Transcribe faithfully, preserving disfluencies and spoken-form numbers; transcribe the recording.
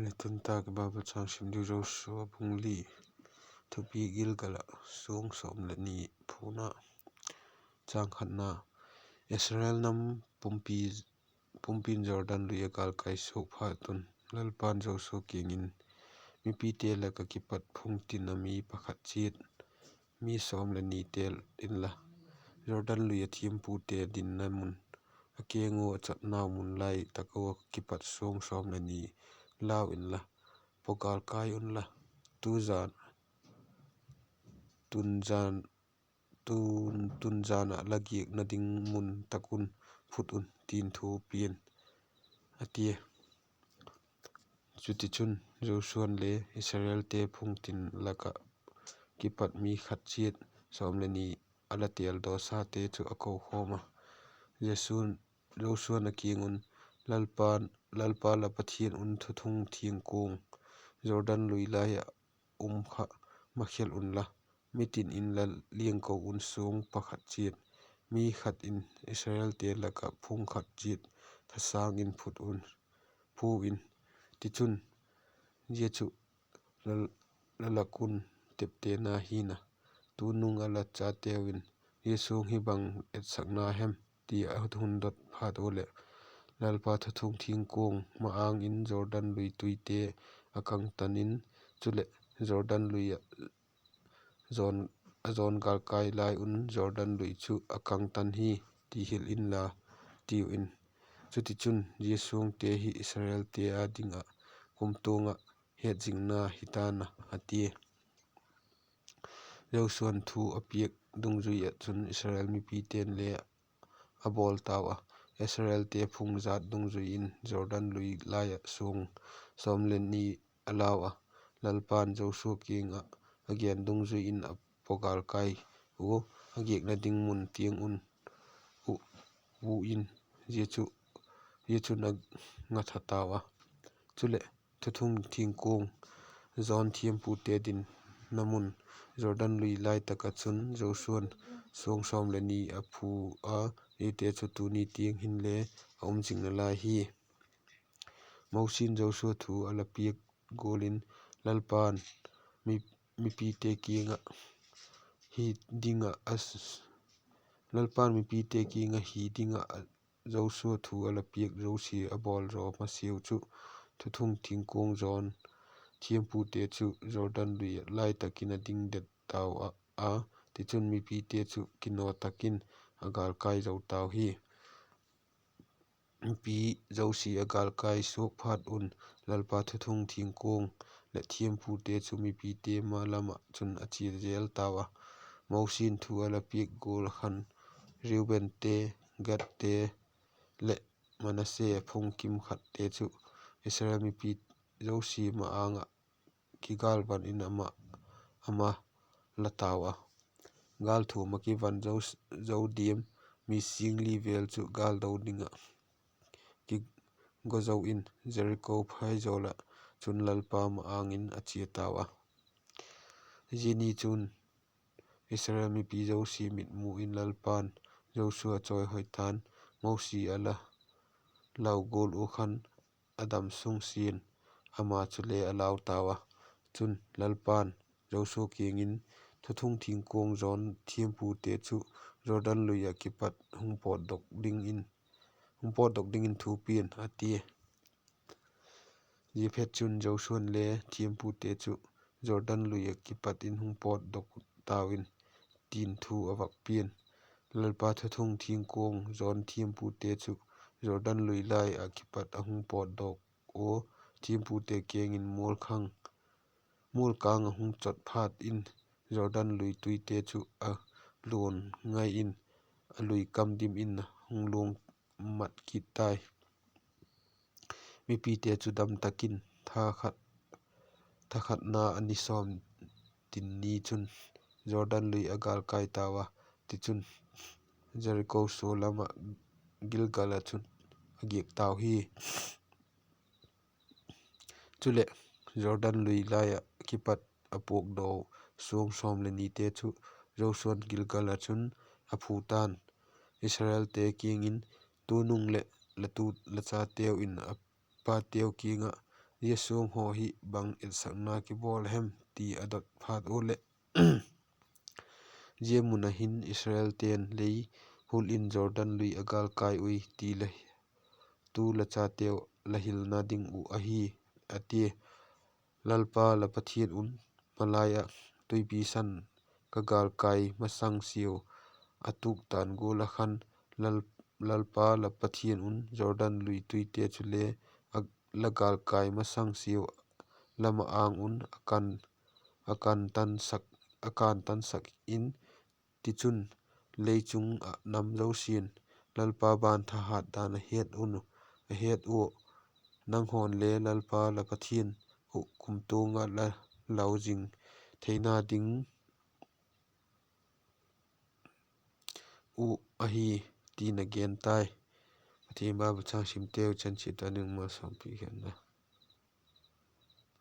Le tun tak i Bible châng sim diu Joshua bung li. Thupi: Gilgal ah suang sawm leh ni phuna. Châng khatna: Israel nam pumpi, pumpi'n Jordan lui a gâlkai suak phat un, Lalpa'n Joshua kiang in, Mipite lak ah kipat phung tin a mi pakhat chiat, mi sawm leh ni têl inla, Jordan lui a thiampute dinna mun, a keng ua a chatnau mun lai tak ua kipat suang sawm leh ni lau inla, paw gâlkai unla, tu zan, tun zan, tun, tun zan ah la giakna ding mun tak un phut un, ti'n thu pia'n, a tia. Chutichun, Joshua'n le Israelte phung tin lak ah kipat mi khat chiat sawm leh ni a la têldawsate chu a kokhawm a. Joshua'n, Joshua'n a kiang un, Lalpa'n, Lalpa la Pathian un thuthung thiangkuang Jordan lui lai ah um kha makhel unla, mitin in la liangko un suang pakhat chiat, mi khat in Israelte lak ah phung khat chiat thasâng in phut un, phu in. Tichun, zia chu la, la lak un teptena hi'n a, tunung ah la chateu in, Zia suang hi bang etsakna hem? ti a hun dot phat ua leh, Lalpa thuthung thiangkuang ma-âng in Jordan lui tuite a kangtan in, chuleh, Jordan lui ah zawn, a zawn gâlkai lai un Jordan lui chu a kangtan hi, ti hil inla, tiu in. Chutichun, zia suangte hi Israelte â ding ah kumtuang ah hetzingna hi ta'n a, a tia. Joshua'n thu a piak dungzui ah chun Israel mipite'n le a bawl tau a, Israelte phung zat dungzui in Jordan lui lai ah suang sawm leh ni a lau a. Lalpa'n Joshua kiang ah a gen dungzui in a paw gâlkai ua, a giakna ding mun tiang un u, u in, zia chu, zia chun a ngatha tau a. Chuleh, thuthung thiangkuang zawn thiampute dinna mun, Jordan lui lai tak ah chun Joshua'n suang sawm leh ni a phu a, ziate chu tuni tiang hinle a um zing nalai hi. Mosi'n Joshua thu a la piak gual in Lalpa'n mi, mipite kiang ah hi ding ah, Lalpa'n mipite kiang ah hi ding ah Joshua thu a la piak zosia a bawl zaw masiau chu, thuthung thiangkuang zawn thiampute chu Jordan lui ah lai tak in a ding det tau a, a, tichun mipite chu kinaw tak in a gâlkai zo tau hi. Mipi zosia a gâlkai suak phat un, Lalpa thuthung thiangkuang leh thiampute chu mipite ma lam ah chun a chia zel tau a. Mosi'n thu a la piak gual khan, Reubente, Gadte leh Manasse phung kimkhatte chu Israel mipi zosia ma-âng ah kigâlvan in ama, ama la tau a. Gâl thuam ah kivan zo, zo diam mi sîng li vêl chu gâl do ding ah kigo zo in Jeriko phaizawl ah chun Lalpa ma-âng in a chia tau a. Zia ni chun Israel mipi zosia mitmu in Lalpa'n Joshua chawihoi ta'n, Mosi a la lau gual ua khan a dam sung sia'n, ama chule a lau tau a. Chun Lalpa'n Joshua kiang in, Thuthung thiangkuang zawn thiampute chu Jordan lui ah kipat hung pawtdok dingin, hung pawtdok dingin thu pia'n, a tia. Zia phetchun Joshua'n le thiampute chu Jordan lui ah kipat in hung pawtdok tau in, ti'n thu a vak pia'n. Lalpa thuthung thiangkuang zawn thiampute chu Jordan lui lai ah kipat a hung pawtdok ua, thiampute kiang in mual khang, mual kâng a hung chot phat in, Jordan lui tuite chu a luan ngai in, a lui kam dim in a hung luang mat kit tai. Mipite chu dam tak in tha khat, tha khatna a ni sawm tin ni chun Jordan lui a gâlkai tau a, tichun Jeriko sual lam ah Gilgal ah chun a giak tau hi. Chuleh, Jordan lui lai ah kipat a puakdaw suang sawm leh nite chu Joshua'n Gilgal ah chun a phu ta'n. Israelte kiang in, Tunung leh la tu la chateu in a pateu kiang ah zia suang haw hi bang etsakna kibawl a hem ti a dot phat ua leh, zia mun ah hin Israelte'n lei hul in Jordan lui a gâlkâi ui ti la, tu la chateu la hilna ding uh ahi, a tia. Lalpa la Pathian un, malai ah tuipi san ka gâlkâi masang siau a tuk tan gual ah khan, Lal-, Lalpa la Pathian un Jordan lui tuite chule a, la gâlkâi masang siau lam ah âng un a kan, a kan tansak, a kan tansak in, tichun, lei chung ah nam zosia'n Lalpa ban thahat dan a het un, a het ua, nanghaw'n le Lalpa la Pathian uh kumtuang ah la lau zing theina ding uh ahi, ti'n a gen tai. Pathian Bible châng simteu chan chia ta ding ma sawmpi khen la.